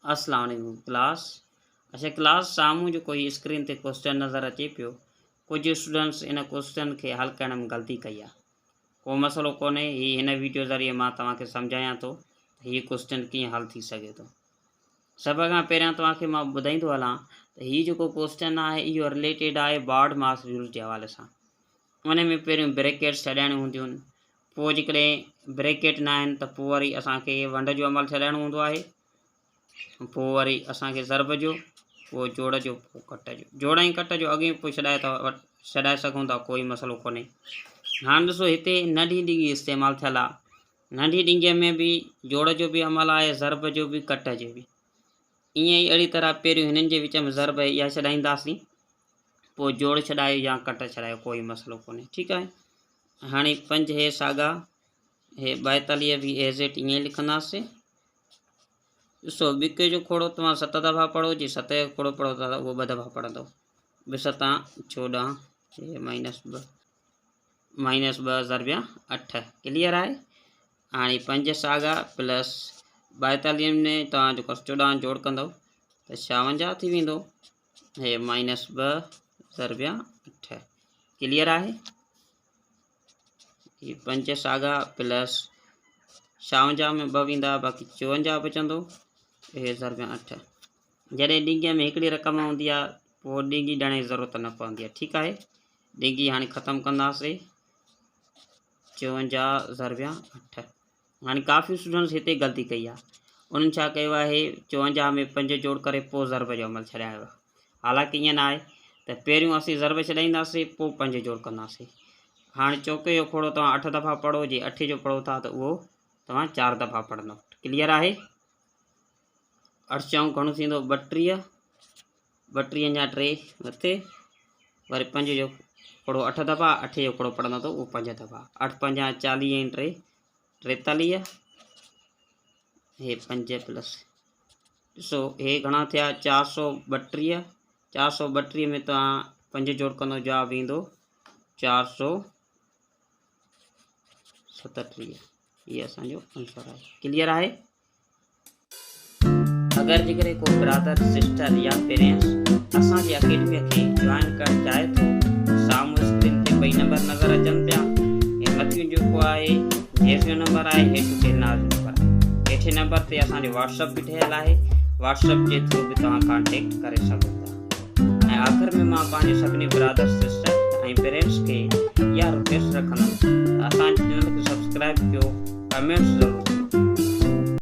अस्सलाम वालेकुम क्लास। अच्छा क्लास, साम्हूं जेको हीउ स्क्रीन ते क्वेश्चन नज़र अचे पियो, कुझु स्टूडेंट्स इन क्वेश्चन खे हल करण में ग़लती कई आहे। को मसइलो कोन्हे, हीउ हिन वीडियो ज़रिए मां तव्हांखे सम्झायां थो त हीउ क्वेश्चन कीअं हल थी सघे थो। सभ खां पहिरियां तव्हांखे मां ॿुधाईंदो हलां त हीउ जेको क्वेश्चन आहे इहो रिलेटेड आहे बॉर्ड मास रूल्स जे हवाले सां। उन में पहिरियों ब्रैकेट्स छॾाइणियूं हूंदियूं आहिनि, पोइ जेकॾहिं ब्रैकेट न आहिनि त पोइ वरी असांखे वंड जो अमल छॾाइणो हूंदो आहे, पोइ वरी असांखे ज़रब जो, पोइ जोड़ जो, पोइ कट जो। जोड़ ऐं कट जो अॻे पोइ छॾाए था छॾाए सघूं था, कोई मसइलो कोन्हे। हाणे ॾिसो हिते नंढी ॾिंगी इस्तेमालु थियल आहे। नंढी ॾिंगीअ में बि जोड़ जो बि अमल आहे, ज़रब जो बि, कट जो बि। ईअं ई अहिड़ी तरह पहिरियों हिननि जे विच में ज़रब इहा छॾाईंदासीं, पोइ जोड़ छॾायो या कट छॾायो, कोई मसइलो कोन्हे। ठीकु आहे। हाणे पंज हे साॻा हे 42 बि एज़ it ईअं ई लिखंदासीं। ॾिसो ॿिके जो खोड़ो तव्हां 7 दफ़ा पढ़ो, जे 7 जो खोड़ो पढ़ो था त उहो 2 दफ़ा पढ़ंदो। ॿ सता 14, हे माइनस ॿ, माइनस ॿ ज़रबिया 8। क्लियर आहे। हाणे पंज साॻा प्लस 42 में तव्हां जेको 14 जोड़ कंदव त 56 थी वेंदो, हे माइनस ॿ ज़रबिया 8। क्लियर आहे। ही पंज साॻा प्लस 56 में ॿ वेंदा, बाक़ी 54 बचंदो, हे ज़रबिया 8। जॾहिं ॾिंगीअ में हिकिड़ी रक़म हूंदी आहे पोइ ॾिंगी ॾियण जी ज़रूरत न पवंदी आहे। ठीकु आहे। ॾिंगी हाणे ख़तमु कंदासीं, 54 ज़रबिया 8। हाणे काफ़ी स्टूडेंट्स हिते ग़लती कई आहे। उन्हनि छा कयो आहे, 54 में 5 जोड़ करे पोइ ज़रब जो अमल छॾायो आहे। हालांकि ईअं न आहे त पहिरियों असीं ज़रब छॾाईंदासीं पोइ 5 जोड़ कंदासीं। हाणे चौके जो खोड़ो तव्हां 8 दफ़ा पढ़ो, जे 8 जो पढ़ो था त उहो तव्हां 4 दफ़ा पढ़ंदव। क्लियर आहे। 8 चऊं घणो थींदो 32, 32 जा 3 मथे, वरी 5 जो खोड़ो 8 दफ़ा, 8 जो खोड़ो पढ़ंदो त उहो 5 दफ़ा। 8 पंजा 40 ऐं 3 43, हे 5 प्लस ॾिसो हे घणा थिया 432। 432 में तव्हां 5 जोड़ कंदव, जवाबु ईंदो 437। इहो असांजो आंसर आहे। क्लियर आहे। अगरि जेकॾहिं को ब्रादर, सिस्टर या पेरेंट्स असांजी अकेडमीअ खे जॉइन करणु चाहे थो, साम्हूं स्क्रीन ते ॿई नंबर नज़र अचनि पिया। ऐं मथियों जेको आहे जेस जो नंबर आहे, हेठि टेनार जो नंबर आहे। हेठे नंबर ते असांजो व्हाट्सएप बि ठहियलु आहे, व्हाट्सएप जे थ्रू बि तव्हां कॉन्टेक्ट करे सघो था। ऐं आख़िर में मां पंहिंजे सभिनी ब्रादर, सिस्टर ऐं पेरेंट्स खे इहा रिक्वेस्ट रखंदुमि त असांजे चैनल खे सब्सक्राइब कयो, कमेंट्स ज़रूरु।